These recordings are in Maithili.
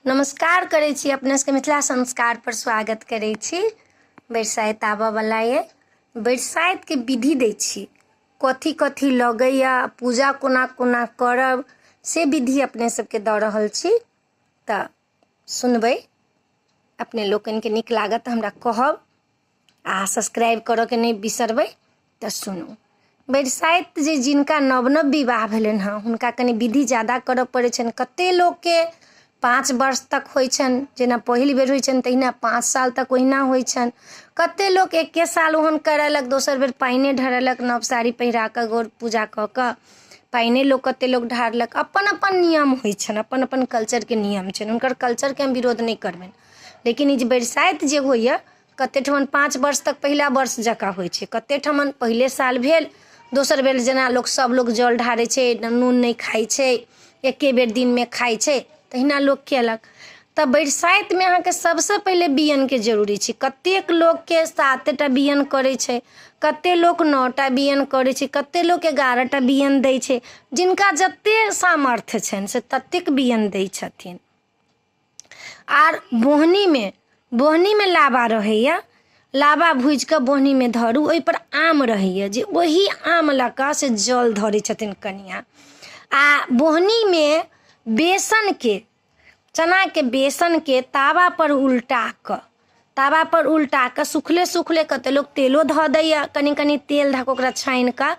नमस्कार करै छी अपने सबके मिथिला संस्कार पर स्वागत करै छी। बरसाइत आबऽवला अइ, बरसाइतके विधि दै छी, कथी कथी लगैए, पूजा कोना कोना करब, से विधि अपने सबके दऽ रहल छी। तऽ सुनबै अपने लोकनिके नीक लागत तऽ हमरा कहब आ सब्सक्राइब करऽके नहि बिसरबै। तऽ सुनू, बरसाइत जे जिनका नव नव विवाह भेलनि हँ, हुनका कनि विधि ज्यादा करऽ पड़ै छनि। कतेक लोकके 5 वर्ष तक होइ छनि, जेना पहिल बेर होइ छनि तहिना 5 साल तक ओहिना होइ छनि। कतेक लोक एके साल ओहन करेलक, दोसर बेर पानिए ढारलक, नव साड़ी पहिरा कऽ गोर पूजा कऽ कऽ पानिए लोक कतेक लोक ढारलक। अपन अपन नियम होइ छनि, अपन अपन कल्चरके नियम छनि, हुनकर कल्चरके हम विरोध नहि करबनि। लेकिन ई जे बरसाइत जे होइए, कतेक ठमन 5 वर्ष तक पहिला वर्ष जकाँ होइ छै, कतेक ठमन पहिले साल भेल, दोसर बेर जेना लोक सब लोक जल ढारै छै, नून नहि खाइ छै, एके बेर दिनमे खाइ छै, तहिना लोक केलक। तऽ बरसाइतमे अहाँके सबसँ पहिले बियनके जरूरी छै। कतेक लोकके 7 टा बियन करै छै, कतेक लोक 9 टा बियन करै छै, कतेक लोक 11 टा बियन दै छै। जिनका जतेक सामर्थ्य छनि से ततेक बियन दै छथिन। आर बोहनीमे लाबा रहैए, लाबा भूजि कऽ बोहनीमे धरू, ओहिपर आम रहैए, जे ओही आम लऽ कऽ से जल धरै छथिन कनिआँ। आ बोहनीमे बेसनके, चनाके बेसनके तावापर उल्टा कऽ, तावापर उल्टा कऽ सुखले सुखले, कतेक लोक तेलो धऽ दैए, कनि कनि तेल धऽ कऽ ओकरा छानि कऽ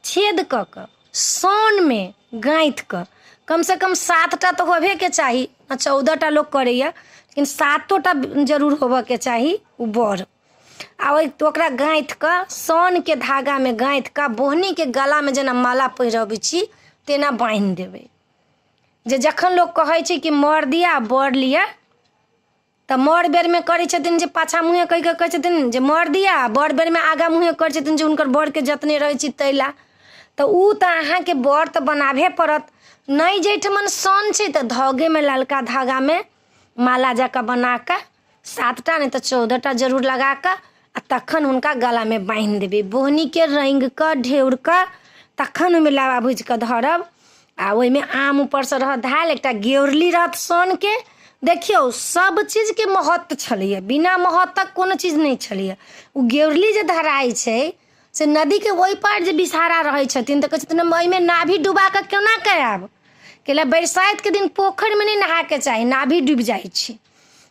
छेद कऽ कऽ सनमे गाँथि कऽ, कमसँ कम 7 टा तऽ होबेके चाही, 14 टा लोक करैए, लेकिन 7 टा जरूर होबऽके चाही ओ बड़। आ ओहि ओकरा गाँथि कऽ, सनके धागामे गाँथि कऽ बोहनीके गलामे जेना माला पहिरबै छी तेना बान्हि देबै, जे जखन लोक कहै छै कि मर दिअ आ बर लिअ, तऽ मर बेरमे करै छथिन जे पाछाँ मुँहे कहि कऽ कहै छथिन जे मर दिअ, आ बर बेरमे आगाँ मुँहे करै छथिन जे हुनकर बरके जतने रहै छी ताहि लए। तऽ ओ तऽ अहाँके बर तऽ बनाबहे पड़त। नहि जाहिठमन सन छै तऽ धागेमे, ललका धागामे माला जकाँ बना कऽ 7 टा नहि तऽ 14 टा जरूर लगा कऽ आ तखन हुनका गलामे बान्हि देबै। बोहनीके रङ्गि कऽ ढेउर कऽ तखन ओहिमे लाबा भूजि कऽ धरब आ ओहिमे आम ऊपरसँ रहत धयल, एकटा गेउरली रहत सनके। देखियौ, सब चीजके महत्व छलैए, बिना महत्वक कोनो चीज नहि छलैए। ओ गेउरली जे धराइ छै से नदीके ओहि पार जे विषहारा रहै छथिन तऽ कहै छथिन, हम एहिमे नाभि डुबा कऽ केना कऽ आयब? कैला बरसाइतके दिन पोखरिमे नहि नहायके चाही, नाभि डूबि जाइ छै।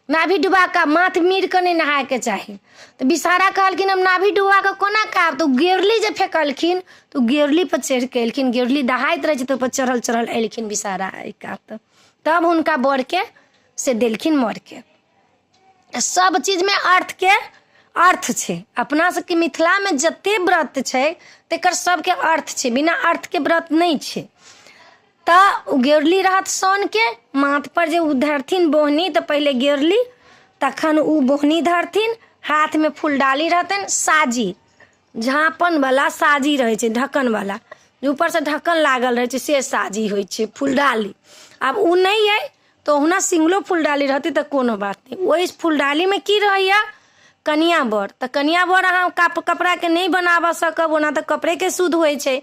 नाभि डुबा कऽ, माथ मीर कऽ नहि नहायके चाही। तऽ विषहारा कहलखिन, हम नाभि डुबा कऽ कोना कऽ आयब? तऽ ओ गेरली जे फेकलखिन तऽ ओ गेरलीपर चढ़ि कऽ एलखिन। गेरली दहाइत रहै छै तऽ ओहिपर चढ़ल चढ़ल एलखिन विषहारा एहि कात, तब हुनका बरके से देलखिन मरके। सब चीजमे अर्थके अर्थ छै। अपना सबके मिथिलामे जते व्रत छै तकर सबके अर्थ छै, बिना अर्थके व्रत नहि छै। तऽ ओ गेरली रहत सनके माथपर, जे ओ धरथिन बोहनी तऽ पहिले गेरली, तखन ओ बोहनी धरथिन, हाथमे फुलडाली रहतनि, साजी, झाँपनवला साजी रहै छै, ढक्कनवला जे ऊपरसँ ढक्कन लागल रहै छै से साजी होइ छै फुलडाली। आब ओ नहि अइ तऽ ओहुना सिंगलो फुलडाली रहतै तऽ कोनो बात नहि। ओहि फुलडालीमे की रहैए? कनिआँ बर तऽ कनिआँ बर अहाँ कपड़ाके नहि बनाबऽ सकब, ओना तऽ कपड़ेके शुद्ध होइ छै,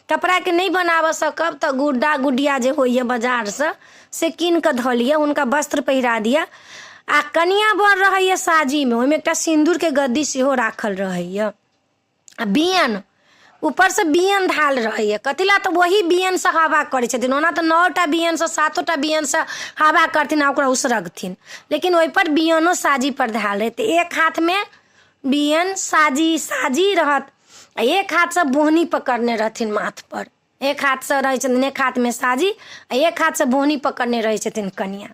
कपड़ाके नहि बनाबऽ सकब तऽ गुड्डा गुडिया जे होइए बाजारसँ से कीन कऽ धऽ लिअ, हुनका वस्त्र पहिरा दिअ। आ कनिआँ बर रहैए साजीमे, ओहिमे एकटा सिन्दूरके गद्दी सेहो राखल रहैए आ बियन, ऊपरसँ बियन धाल रहैए। कथी लए? तऽ ओही बियनसँ हवा करै छथिन। ओना तऽ 9 टा बियनसँ, 7 टा बियनसँ हवा करथिन आ ओकरा उसरगथिन, लेकिन ओहिपर बियनो साजीपर धाल रहै। तऽ एक हाथमे बियन साजी साजी रहत आ एक हाथसँ बोहनी पकड़ने रहथिन माथपर। एक हाथसँ रहै छथिन, एक हाथमे साजी आ एक हाथसँ बोहनी पकड़ने रहै छथिन कनिआँ।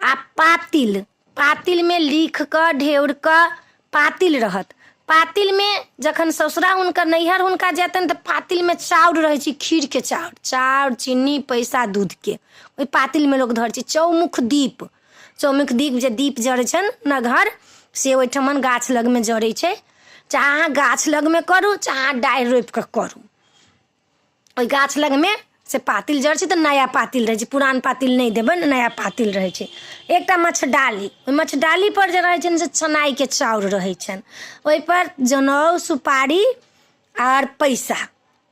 आ पातिल, पातिलमे लिख कऽ ढेउर कऽ पातिल रहत। पातिलमे जखन ससुरा हुनकर नैहर हुनका जेतनि तऽ पातिलमे चाउर रहै छै, खीरके चाउर, चाउर, चीनी, पैसा, दूधके ओहि पातिलमे लोक धरै छै। चौमुख दीप, चौमुख दीप जे दीप जरै छनि नगहर, से ओहिठमन गाछ लगमे जरै छै। चाहे अहाँ गाछ लगमे करू, चाहे अहाँ डारि रोपि कऽ करू, ओहि गाछ लगमे से पातिल जरै छै। तऽ नया पातिल रहै छै, पुरान पातिल नहि देबै, नया पातिल रहै छै। एकटा मच्छरडाली, ओहि मच्छरडालीपर जे रहै छनि से चनाइके चाउर रहै छनि, ओहिपर जनउ, सुपारी आर पैसा।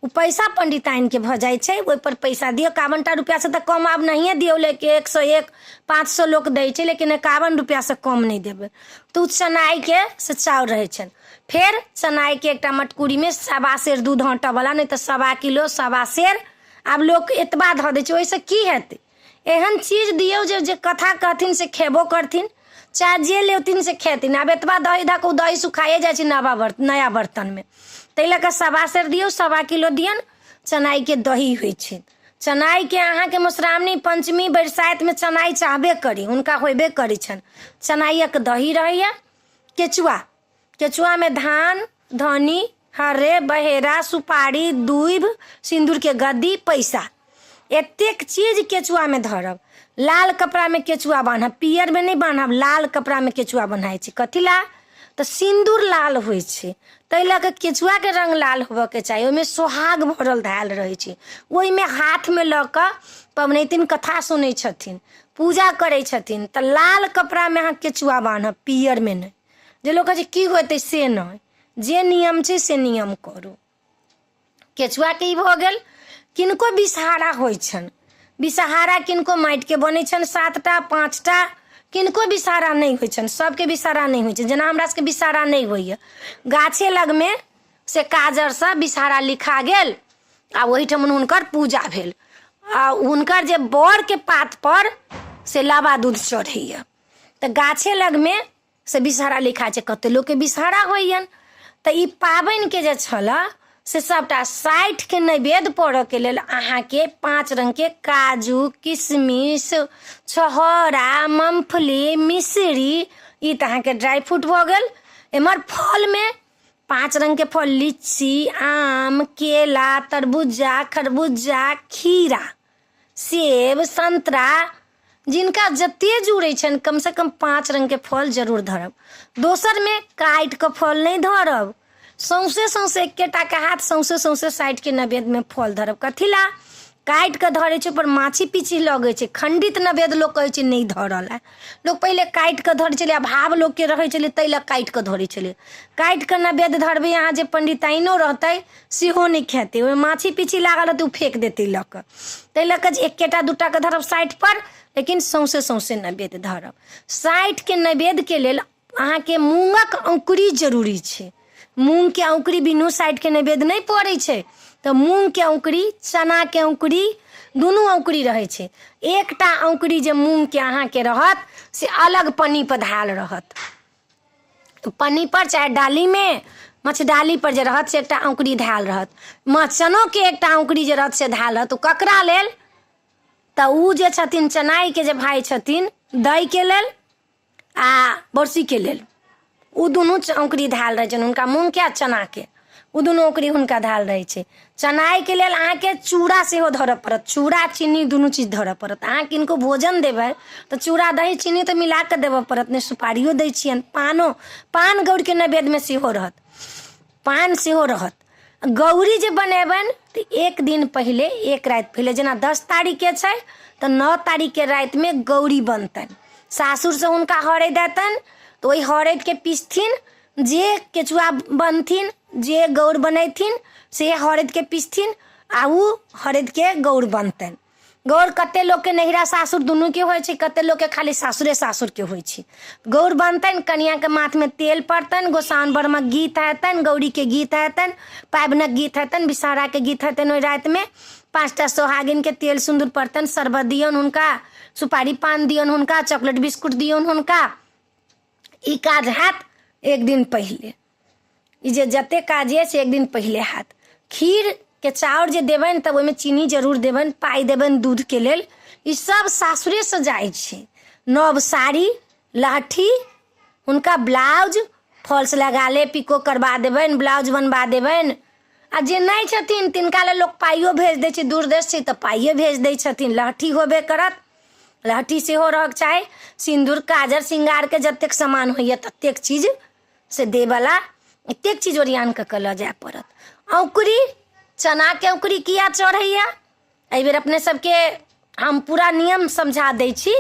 ओ पैसा पंडिताइनके भऽ जाइ छै। ओहिपर पैसा दियौ, 51 टा रुपैआसँ तऽ कम आब नहिए दियौ, लेकिन 101 500 लोक दै छै, लेकिन 51 रुपैआसँ कम नहि देबै। तऽ ओ चनाइके से चाउर रहै छनि। फेर चनाइके एकटा मटकुरीमे 1.25 सेर दूध आँटऽवला, नहि तऽ 1.25 किलो 1.25 सेर आब लोक एतबा धऽ दै छै। ओहिसँ की हेतै? एहन चीज दियौ जे जे कथा कहथिन से खेबो करथिन, चाहे जे लेथिन से खेथिन। आब एतबा दही धऽ कऽ ओ दही सुखाए जाइ छै नवा बर्त नया बर्तनमे। ताहि लऽ कऽ 1.25 सेर दियौ, 1.25 किलो दियौन। चनाइके दही होइ छै। चनाइके अहाँके मधुश्रावणी पंचमी बरसाइतमे चनाइ चाहबे करी, हुनका होयबे करै छनि। चनाइक दही रहैए। केचुआ, केचुआमे धान, धनी, हरे बहेरा, सुपारी, दूभि, सिन्दूरके गद्दी, पैसा, एतेक चीज केचुआमे धरब। लाल कपड़ामे केचुआ बान्हब, पियरमे नहि बान्हब। लाल कपड़ामे केचुआ बन्हाइ छै। कथी लए? तऽ सिन्दूर लाल होइ छै, ताहि लऽ कऽ केचुआके रङ्ग लाल होबऽके चाही। ओहिमे सोहाग भरल धयल रहै छै। ओहिमे हाथमे लऽ कऽ पबनैतिन कथा सुनै छथिन, पूजा करै छथिन। तऽ लाल कपड़ामे अहाँ केचुआ बान्हब, पियरमे नहि। जे लोक कहै छै की होतै, से नहि, जे नियम छै से नियम करू। केचुआके ई भऽ गेल। किनको विषहारा होइ छनि। विषहारा किनको माटिके बनै छनि, 7टा 5टा। किनको विषहारा नहि होइ छनि, सभके विषहारा नहि होइ छनि। जेना हमरा सबके विषहारा नहि होइए, गाछे लगमे से काजरसँ विषहारा लिखा गेल आ ओहिठाम हुनकर पूजा भेल आ हुनकर जे बड़के पातपर से लाबा दूध चढ़ैए। तऽ गाछे लगमे से विषहरा लिखा छै। कते लोकके विषहरा होइयन। तऽ ई पाबनिके जे छलऽ से सभटा 60के नैवेद्य पड़ऽके लेल अहाँके 5 रङ्गके काजू, किशमिश, छोहरा, मूँगफली, मिश्री, ई तऽ अहाँके ड्राइ फ्रूट भऽ गेल। एम्हर फलमे 5 रङ्गके फल, लीची, आम, केला, तरबूजा, खरबूजा, खीरा, सेब, संतरा, जिनका जते जुड़ै छनि कमसँ कम 5 रङ्गके फल जरूर धरब। दोसरमे काटि कऽ फल नहि धरब। सौँसे सौँसे एकेटाके हाथ सौँसे सौँसे साइडके नैवेद्यमे फल धरब। कथी लए काटि कऽ धरै छै? ओहिपर माछी पीछी लगै छै। खण्डित नैवेद्य लोक कहै छै नहि धरऽ लए। लोक पहिले काटि कऽ धरै छलै, अभाव लोकके रहै छलै, ताहि लए काटि कऽ धरै छलै। काटि कऽ नैवेद्य धरबै अहाँ, जे पण्डिताइनो रहतै सेहो नहि खेतै। ओहिमे माछी पीछी लागल रहतै, ओ फेक देतै लऽ कऽ। ताहि लऽ कऽ जे एकेटा दूटाके धरब साइडपर, लेकिन सौँसे सौँसे नैवेद्य धरब। साइडके नैवेद्यके लेल अहाँके मूँगक औँकुरी जरूरी छै। मूँगके औँकुरी बिनु साइडके नैवेद्य नहि पड़ै छै। तऽ मूँगके औँकुरी, चनाके औँकुरी, दुनू औँकुरी रहै छै। एकटा औँकुरी जे मूँगके अहाँके रहत से अलग पन्नीपर धयल रहत, पन्नीपर चाहे डालीमे, मछडालीपर जे रहत से एकटा औँकुरी धयल रहत। चनोके एकटा औँकुरी जे रहत से धयल रहत। ओ ककरा लेल? तऽ ओ जे छथिन चनाइके जे भाय छथिन, दैके लेल आ बरसीके लेल ओ दुनू औँकुरी धयल रहै छनि हुनका, मूँगके आ चनाके। ओ दुनू औँकुरी हुनका धयल रहै छै। चनाइके लेल अहाँके चूड़ा सेहो धरऽ पड़त। चूड़ा चीनी दुनू चीज धरऽ पड़त। अहाँ किनको भोजन देबै तऽ चूड़ा दही चीनी तऽ मिला कऽ देबऽ पड़त ने। सुपारियो दै छियनि, पानो, पान गौरके नैवेद्यमे सेहो रहत, पान सेहो रहत। गौरी जे बनेबनि तऽ एक दिन पहिले, एक राति पहिले, जेना 10 तारीखके छै तऽ 9 तारीखके रातिमे गौरी बनतनि। सासुरसँ हुनका हरैद अयतनि तऽ ओहि हरैदके पिसथिन। जे केचुआ बनथिन, जे गौर बनेथिन, से हरैदके पिसथिन आ ओ हरैदके गौर बनतनि। गौर कते लोकके नैहरा सासुर दुनूके होइ छै, कते लोकके खाली सासुरे सासुरके होइ छै। गौर बनतनि, कनिआँके माथमे तेल पड़तनि, गोसाउन बरमक गीत हेतनि, गौरीके गीत हेतनि, पाबनिक गीत हेतनि, विषहराके गीत हेतनि। ओहि रातिमे 5टा सोहागिनके तेल सिन्दूर पड़तनि, शरबत दियौन हुनका, सुपारी पान दियौन हुनका, चॉकलेट बिस्कुट दियौन हुनका। ई काज हैत एक दिन पहिले। ई जे जतेक काज अछि से एक दिन पहिले हैत। खीरके चाउर जे देबनि तऽ ओहिमे चीनी जरूर देबनि, पाइ देबनि दूधके लेल। ई सब सासुरेसँ जाइ छै। नव साड़ी, लहठी, हुनका ब्लाउज फॉल्स लगा ले, पिको करबा देबनि, ब्लाउज बनबा देबनि। आ जे नहि छथिन तिनका लेल लोक पाइयो भेज दै छै। दूर देश छै तऽ पाइए भेज दै छथिन। लहठी होबे करत, लहठी सेहो रहक चाही। सिन्दूर काजर श्रृंगारके जतेक सामान होइए ततेक चीज से दैवला एतेक चीज ओरियान कऽ कऽ लऽ जाय पड़त। औँकुरी, चनाके औँकुरी किया चढ़ैए? एहिबेर अपने सबके हम पूरा नियम समझा दै छी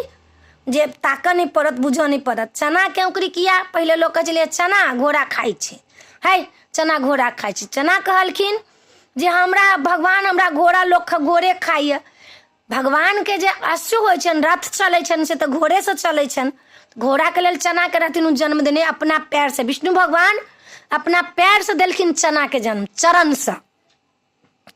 जे ताकऽ नहि पड़त, बुझऽ नहि पड़त। चनाके औँकुरी किया? पहिले लोक कहै छलै चना घोड़ा खाइ छै, है चना घोड़ा खाइ छै। चना कहलखिन जे हमरा भगवान हमरा घोड़ा लोक घोड़े खाइए। भगवानके जे अश्व होइ छनि, रथ चलै छनि, से तऽ घोड़ेसँ चलै छनि। घोड़ाके लेल चनाके रहथिन ओ जन्म देने अपना पैरसँ। विष्णु भगवान अपना पैरसँ देलखिन चनाके जन्म, चरणसँ,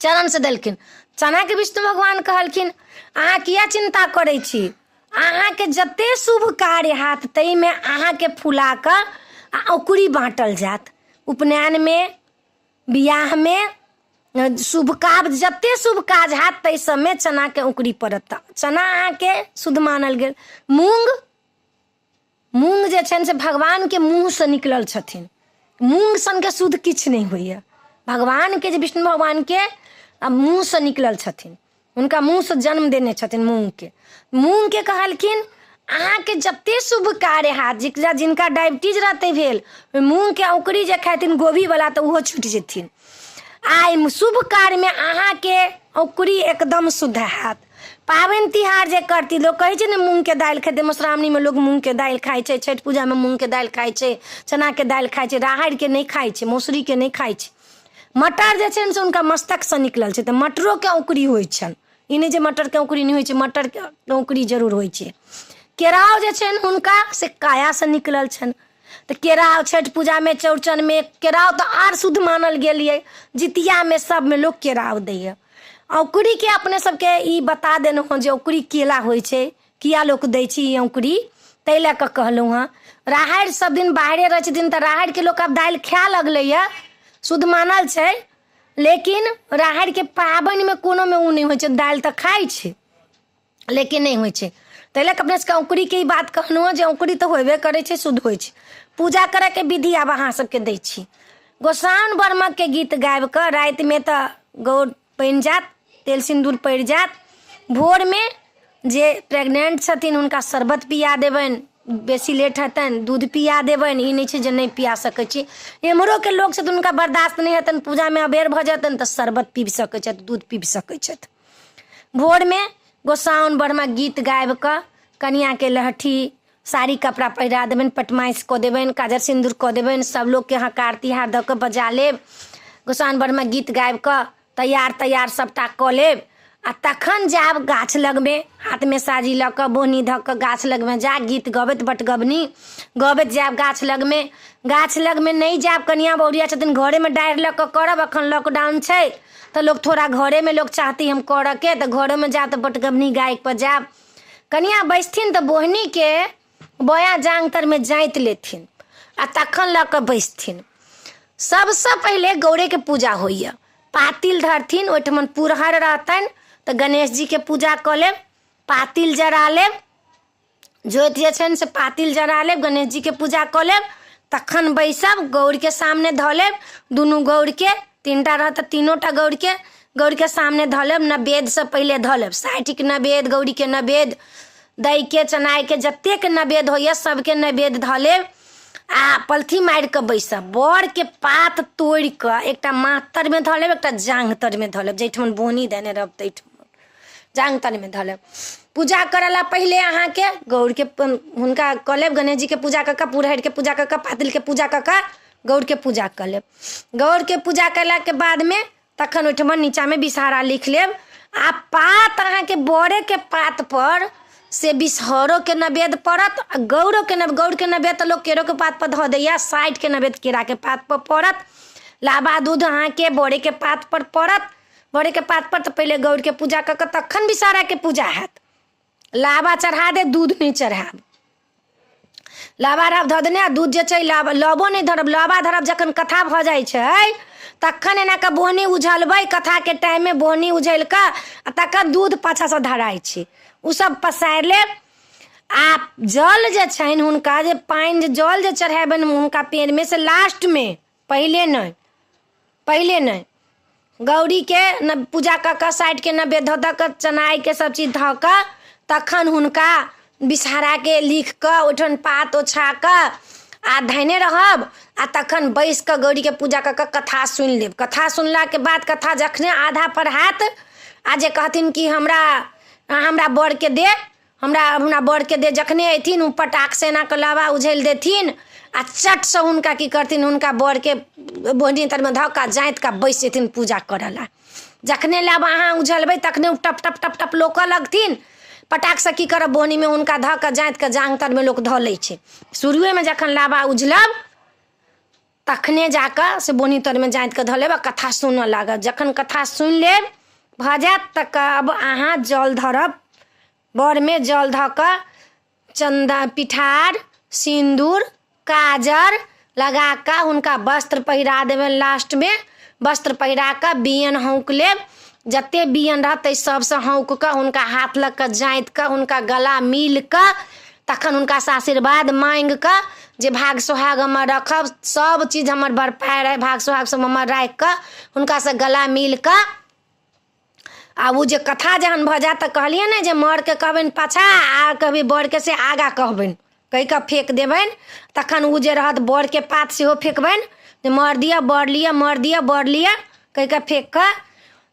चरणसँ देलखिन चनाके। विष्णु भगवान कहलखिन, अहाँ किया चिन्ता करै छी? अहाँके जते शुभ कार्य हैत ताहिमे अहाँके फुला कऽ आ औकुरी बाँटल जायत। उपनयनमे, बियाहमे, शुभ काज, जते शुभ काज हैत ताहि सबमे चनाके औकुरी पड़त। तऽ चना अहाँके शुद्ध मानल गेल। मूँग, मूँग जे छनि से भगवानके मुँहसँ निकलल छथिन। मूँग सनके शुद्ध किछु नहि होइए। भगवानके जे विष्णु भगवानके मुँहसँ निकलल छथिन, हुनका मुँहसँ जन्म देने छथिन मूँगके। मूँगके कहलखिन, अहाँके जते शुभ कार्य हैत, जिनका जिनका डायबिटीज रहतै भेल, ओहि मूँगके औंकुरी जे खेथिन गोभीवला तऽ ओहो छुटि जेथिन। आ शुभ कार्यमे अहाँके औंकुरी एकदम शुद्ध हैत। पाबनि तिहार जे करती, लोक कहै छै ने मूँगके दालि खेतै। मधुश्रावणीमे लोक मूँगके दालि खाइ छै, छठि पूजामे मूँगके दालि खाइ छै, चनाके दालि खाइ छै, राहड़िके नहि खाइ छै, मौसरीके नहि खाइ छै। मटर जे छै ने से हुनका मस्तकसँ निकलल छै, तऽ मटरोके औंकुरी होइ छनि। ई नहि जे मटरके औंकुरी नहि होइ छै, मटरके औंकुरी जरूर होइ छै। केराउ जे छनि हुनका से कायासँ निकलल छनि, तऽ केराउ छठि पूजामे, चौड़चनमे केराउ तऽ आर शुद्ध मानल गेल यऽ। जितियामे सबमे लोक केराउ दैए। औंकुरीके अपने सबके ई बता देलहुँ हँ जे औंकुरी केला होइ छै, किया लोक दै छै ई औंकुरी, ताहि लए कऽ कहलहुँ हँ। राहड़ि सब दिन बाहरे रहै छथिन, तऽ राहड़िके लोक आब दालि खाए लगलैए, शुद्ध मानल छै। लेकिन राहड़िके पाबनिमे कोनोमे ओ नहि होइ छै। दालि तऽ खाइ छै लेकिन नहि होइ छै। ताहि लए कऽ अपने सबके औंकुरीके ई बात कहलहुँ हँ जे औंकुरी तऽ होबे करै छै, शुद्ध होइ छै। पूजा करैके विधि आब अहाँ सबके दै छी। गोसाउन ब्रह्मके गीत गाबि कऽ रातिमे तऽ गौर बनि जायत, तेल सिन्दूर पड़ि जायत। भोरमे जे प्रेगनेंट छथिन हुनका शरबत पिया देबनि, बेसी लेट हेतनि दूध पिया देबनि। ई नहि छै जे नहि पिया सकै छी। एम्हरोके लोक छथिन, हुनका बर्दाश्त नहि हेतनि, पूजामे अबेर भऽ जेतनि, तऽ शरबत पीबि सकै छथि, दूध पीबि सकै छथि। भोरमे गोसाउन ब्रह्मक गीत गाबि कऽ कनिआँके लहठी साड़ी कपड़ा पहिरा देबनि, पटमासि कऽ देबनि, काजर सिन्दूर कऽ देबनि, सब लोकके हकार तिहार दऽ कऽ बजा लेब। गोसाउन ब्रह्मक गीत गाबि कऽ तैयार तैयार सबटा कऽ लेब आ तखन जायब गाछ लगमे, हाथमे साजी लऽ कऽ, बोहनी धऽ कऽ गाछ लगमे जा गीत गबैत, बटगबनी गबैत जायब गाछ लगमे। गाछ लगमे नहि जायब, कनिआँ बहुरिया छथिन, घरेमे डाढ़ि लऽ कऽ करब। एखन लॉकडाउन छै तऽ लोक थोड़ा घरेमे लोक चाहती हम करऽके, तऽ घरोमे जायब तऽ बटगबनी गाबिकऽ जायब। कनिआँ बैसथिन तऽ बोहनीके बोया जाँघ तरमे जाँति लेथिन आ तखन लऽ कऽ बैसथिन। सबसँ पहिले गौरेके पूजा होइए। पातिल धरथिन, ओहिठमन पुरहर रहतनि तऽ गणेश जीके पूजा कऽ लेब, पातिल जरा लेब। जोति जे छनि से पातिल जरा लेब, गणेश जीके पूजा कऽ लेब, तखन बैसब। गौरके सामने धऽ लेब दुनू गौरके, तीनटा रहत तऽ तीनोटा गौरके गौरके सामने धऽ लेब। नवेदसँ पहिले धऽ लेब 60के नवेद, गौरीके नवेद, दहीके, चनाइके, जतेक नवेद होइए सबके नवेद धऽ लेब आ पलथी मारि कऽ बैसब। बड़के पात तोड़ि कऽ एकटा माथ तरमे धऽ लेब, एकटा जाँघ तरमे धऽ लेब, जाहिठमन बोहनी देने रहब ताहिठमन जाँघ तरमे धऽ लेब। पूजा करऽ ला पहिले अहाँके गौरके हुनका कऽ लेब। गणेश जीके पूजा कऽ कऽ, पुरहरिके पूजा कऽ कऽ, पातिलके पूजा कऽ कऽ गौरके पूजा कऽ लेब। गौरके पूजा कयलाके बादमे तखन ओहिठमा नीचाँमे विषहारा लिख लेब आ पात अहाँके बड़ेके पातपर से विषहरोके नवेद पड़त आ गौरोके नव गौरके नवेद तऽ लोक केरोके पातपर धऽ दैए, 60के नवेद केराके पातपर पड़त। लाबा दूध अहाँके बड़ेके पातपर पड़त। बड़ेके पातपर तऽ पहिले गौरके पूजा कऽ कऽ तखन विषहाराके पूजा हैत। लाबा चढ़ा देब, दूध नहि चढ़ायब। लाबा रहब धऽ देने आ दूध जे छै लाबा लबो नहि धरब। लाबा धरब जखन कथा भऽ जाइ छै तखन एना कऽ बोहनी उझलबै। कथाके टाइममे बोहनी उझलि कऽ आ तखन दूध पाछाँसँ धराइ छै। ओसभ पसारि लेब आ जल जे छनि हुनका जे पानि जे जल जे चढ़ेबनि हुनका पेड़मे से लास्टमे, पहिले नहि, पहिले नहि। गौरीके न पूजा कऽ कऽ 60के नवेद धऽ धऽ कऽ, चनाइके सब चीज धऽ कऽ तखन हुनका विषहराके लिख कऽ ओहिठाम पात ओछा कऽ आ धयने रहब आ तखन बैस कऽ गौरीके पूजा कऽ कऽ कथा सुनि लेब। कथा सुनलाके बाद कथा जखने आधा पर हैत आ जे कहथिन कि हमरा हमरा बरके दे, हमरा हमरा बरके दे। जखने अयथिन ओ पटाक से एना कऽ लाबा उझलि देथिन आ चटसँ हुनका की करथिन, हुनका बरके बोहनी तरमे धऽ कऽ जाँति कऽ बैसि जेथिन पूजा करऽ लए। जखने लाबा अहाँ उझलबै तखने ओ टप टप टप टप लोकऽ लगथिन। पटाकसँ की करब, बोहनीमे हुनका धऽ कऽ जाँति कऽ जाँघ तरमे लोक धऽ लै छै। शुरुएमे जखन लाबा उझलब तखने जा कऽ से बोहनी तरमे जाँति कऽ धऽ लेब आ कथा सुनऽ लागब। जखन कथा सुनि लेब भऽ जायत तऽ आब अहाँ जल धरब, बरमे जल धऽ कऽ चन्दन पिठार सिन्दूर काजर लगा कऽ हुनका वस्त्र पहिरा देबनि। लास्टमे वस्त्र पहिरा कऽ बियन हौँक लेब, जतेक बियन रहत ताहि सभसँ हौँक कऽ हुनका हाथ लऽ कऽ जाँति कऽ हुनका गला मिल कऽ तखन हुनकासँ आशीर्वाद माँगि कऽ जे भाग सोहाग हमर रखब, सभ चीज हमर बड़ पाय रहै, भाग सोहाग सभ हमर राखि कऽ हुनकासँ गला मिल कऽ। आब ओ जे कथा जहन भऽ जायत तऽ कहलियै ने जे मरके कहबनि पाछाँ आ कहबै बरके से आगाँ कहबनि कहि कऽ फेक देबनि। तखन ओ जे रहत बरके पात सेहो फेकबनि जे मर दिअ बर लिअ, मर दिअ बर लिअ कहि कऽ फेक कऽ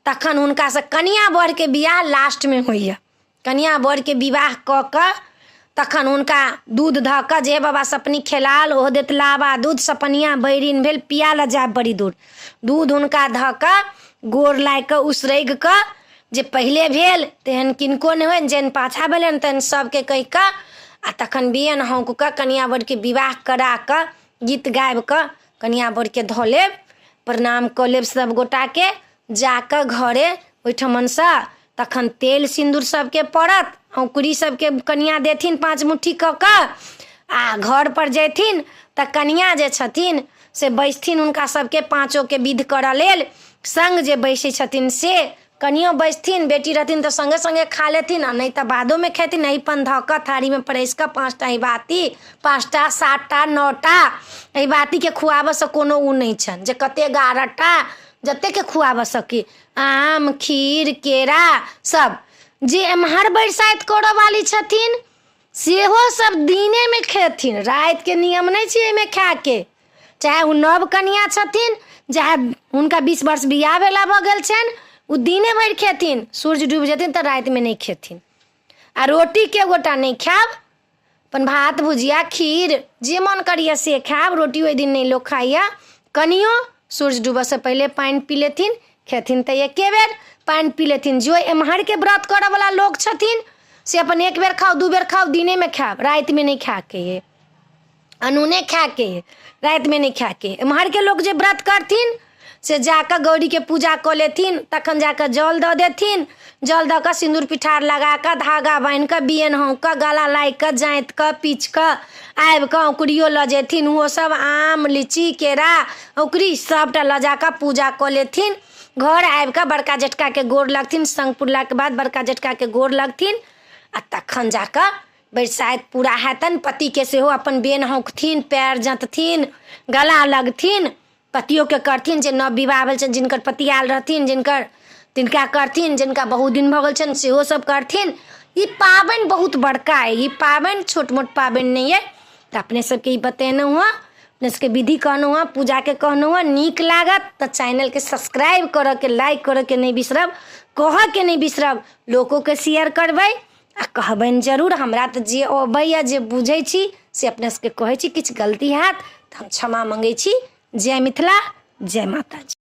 तखन हुनकासँ कनिआँ बरके बियाह लास्टमे होइए। कनिआँ बरके विवाह कऽ कऽ तखन हुनका दूध धऽ कऽ जे बाबा सपनी खेलाल ओहो देत लाबा दूध, सपनिया बैरिन भेल पिया लऽ जायब बड़ी दूर। दूध हुनका धऽ कऽ गोर लागि कऽ उसरगि कऽ जे पहिले भेल तेहन किनको नहि होइन, जेहन पाछाँ भेलनि तेहन सभके कहि कऽ आ तखन बियन हौँक कऽ कनिआँ बरके विवाह करा कऽ गीत गाबि कऽ कनिआँ बरके धऽ लेब, प्रणाम कऽ लेब सभ गोटाके जा कऽ घरे ओहिठमनसँ। तखन तेल सिन्दूर सभके पड़त, औँकुरी सभके कनिआँ देथिन 5 मुट्ठी कऽ कऽ आ घरपर जयथिन तऽ कनिआँ जे छथिन से बैसथिन हुनका सभके पाँचोके विध करऽ लेल। सङ्ग जे बैसै छथिन से कनियो बैसथिन, बेटी रहथिन तऽ सङ्गे सङ्गे खा लेथिन आ नहि तऽ बादोमे खेथिन। अहिपन धऽ कऽ थारीमे परसि कऽ 5टा अहिबाती, 5टा 7टा 9टा अहिबातीके खुआबऽसँ कोनो ओ नहि छनि जे कतेक 11टा जतेकके खुआबऽ सकी, आम खीर केरा सब। जे एम्हर बरसाइत करऽ वाली छथिन सेहो सब दिनेमे खेथिन, रातिके नियम नहि छै एहिमे खायके। चाहे ओ नव कनिआँ छथिन, चाहे हुनका 20 वर्ष बियाह भेला भऽ गेल छनि, ओ दिने भरि खेथिन, सूर्य डूबि जेथिन तऽ रातिमे नहि खेथिन। आ रोटीके गोटा नहि खायब, अपन भात भुजिया खीर जे मन करैए से खायब, रोटी ओहि दिन नहि लोक खाइए। कनियो सूर्य डूबऽसँ पहिले पानि पी लेथिन, खेथिन तऽ एके बेर पानि पी लेथिन। जो एम्हरके व्रत करऽवला लोक छथिन से अपन एक बेर खाउ 2 बेर खाउ, दिनेमे खायब, रातिमे नहि खायके अइ, अनूने खायके अइ, रातिमे नहि खायके अइ। एम्हरके लोक जे व्रत करथिन से जाकऽ गौरीके पूजा कऽ लेथिन, तखन जाकऽ जल दऽ देथिन, जल दऽ कऽ सिन्दूर पिठार लगा कऽ धागा बान्हि कऽ बियन हौँक कऽ गला लागि कऽ जाँति कऽ पीच कऽ आबि कऽ औँकुरियो लऽ जेथिन ओहो सब, आम लीची केरा औँकुरी सबटा लऽ जाकऽ पूजा कऽ लेथिन। घर आबि कऽ बड़का जेठकाके गोर लगथिन, सङ्ग पुरलाके बाद बड़का जेठकाके गोर लगथिन आ तखन जाकऽ बरसाइत पूरा हेतनि। पतिके सेहो अपन बेन हौँकथिन, पएर जँतथिन, गला लगथिन, पतियोके करथिन जे नव विवाह भेल छनि, जिनकर पति आयल रहथिन जिनकर तिनका करथिन, जिनका बहुत दिन भऽ गेल छनि सेहो सब करथिन। ई पाबनि बहुत बड़का अइ, ई पाबनि छोट मोट पाबनि नहि अइ। तऽ अपने सबके ई बतेलहुँ हँ, अपने सबके विधि कहलहुँ हँ, पूजाके कहलहुँ हँ। नीक लागत तऽ चैनलके सब्सक्राइब करऽके, लाइक करऽके नहि बिसरब, कहऽके नहि बिसरब, लोकोके शेयर करबै आ कहबनि जरूर। हमरा तऽ जे अबैए जे बुझै छी से अपने सबके कहै छी, किछु गलती हैत तऽ हम क्षमा मङ्गै छी। जय मिथिला, जय माताजी।